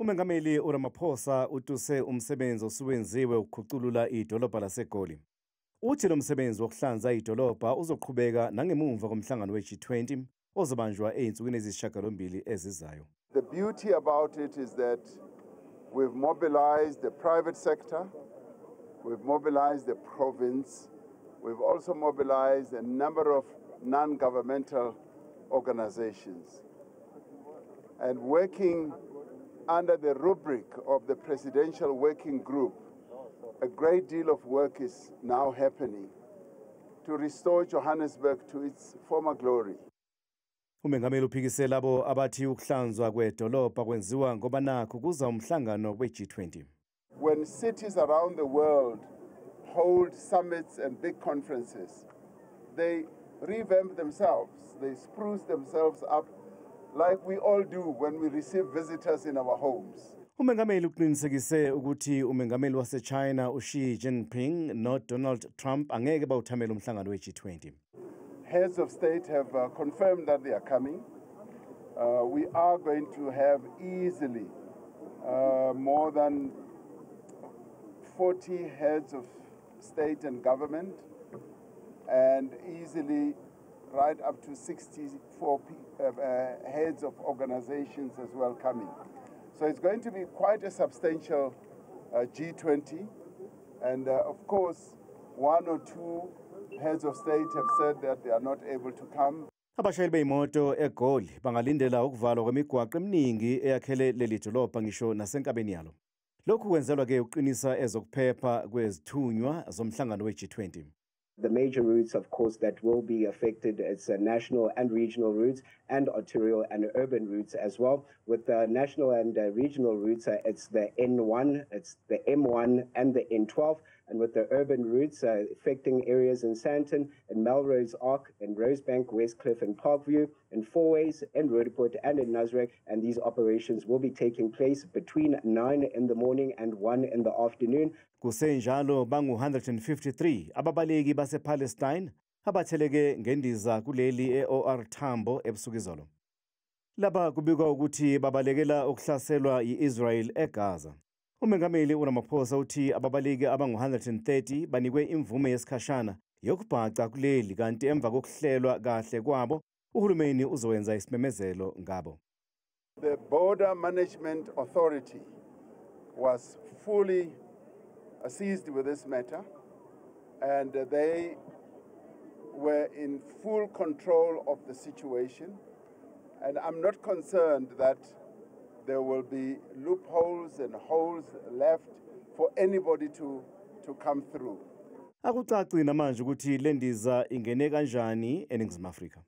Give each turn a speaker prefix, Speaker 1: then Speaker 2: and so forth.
Speaker 1: Umengameli uRamaphosa utuse umsebenzi osuwenziwe ukukhuculula idolobha laseGoli. Uthi lo msebenzi wokuhlanza idolobha uzoqhubeka nangemumva komhlangano we-G20 ozobanjwa ey'nsukwini eziyisishiyagalombili ezizayo.
Speaker 2: The beauty about it is that we've mobilized the private sector, we've mobilized the province, we've also mobilized a number of non-governmental organizations. And working under the rubric of the Presidential Working Group, a great deal of work is now happening to restore Johannesburg to its former glory.
Speaker 1: Umengameli uphikise labo abathi ukuhlanzwa kwedolobha kwenziwa ngoba nakho kuza umhlangano we-G20.
Speaker 2: When cities around the world hold summits and big conferences, they revamp themselves, they spruce themselves up like we all do when we receive visitors in our homes.
Speaker 1: Umengameli uqinisekise ukuthi umengameli waseChina uXi Jinping noDonald Trump angeke bawuthamela umhlangano we-G20.
Speaker 2: Heads of state have confirmed that they are coming. We are going to have easily more than 40 heads of state and government, and easily right up to 64 heads of organizations as well coming. So it's going to be quite a substantial G20, and of course, one or two heads of state have said that they are not able to come.
Speaker 1: Abashayeli beyimoto eGoli bangalindela ukuvalwa kwemigwaqo eminingi eyakhele leli dolobha ngisho nasenkabeni yalo. Lokhu kwenzelwa ke uqinisa ezokuphepha kwezithunywa zomhlangano we-G20.
Speaker 3: The major routes, of course, that will be affected, it's national and regional routes and arterial and urban routes as well. With the national and regional routes, it's the N1, it's the M1 and the N12. And with the urban routes affecting areas in Sandton, in Melrose Arc, in Rosebank, Westcliff and Parkview, in Fourways, in Roodepoort and in Nasrec. And these operations will be taking place between 9 in the morning and 1 in the afternoon.
Speaker 1: Kusenjalo bangu 153 ababaleki base-Palestine abatheleke ngendiza kuleli e-OR Tambo ebusuku izolo. Laba kubikwa ukuthi babalekela ukuhlaselwa yi-Israel eGaza. Umengameli uRamaphosa uthi ababaleki abangu-130 banikwe imvume yesikhashana yokubhaca kuleli kanti emva kokuhlelwa kahle kwabo uhulumeni uzowenza isimemezelo ngabo.
Speaker 2: The Border Management Authority was fully seized with this matter, and they were in full control of the situation, and I'm not concerned that there will be loopholes and holes left for anybody to come through.
Speaker 1: Akucaci namanje ukuthi lendiza ingene kanjani eNingizimu Afrika.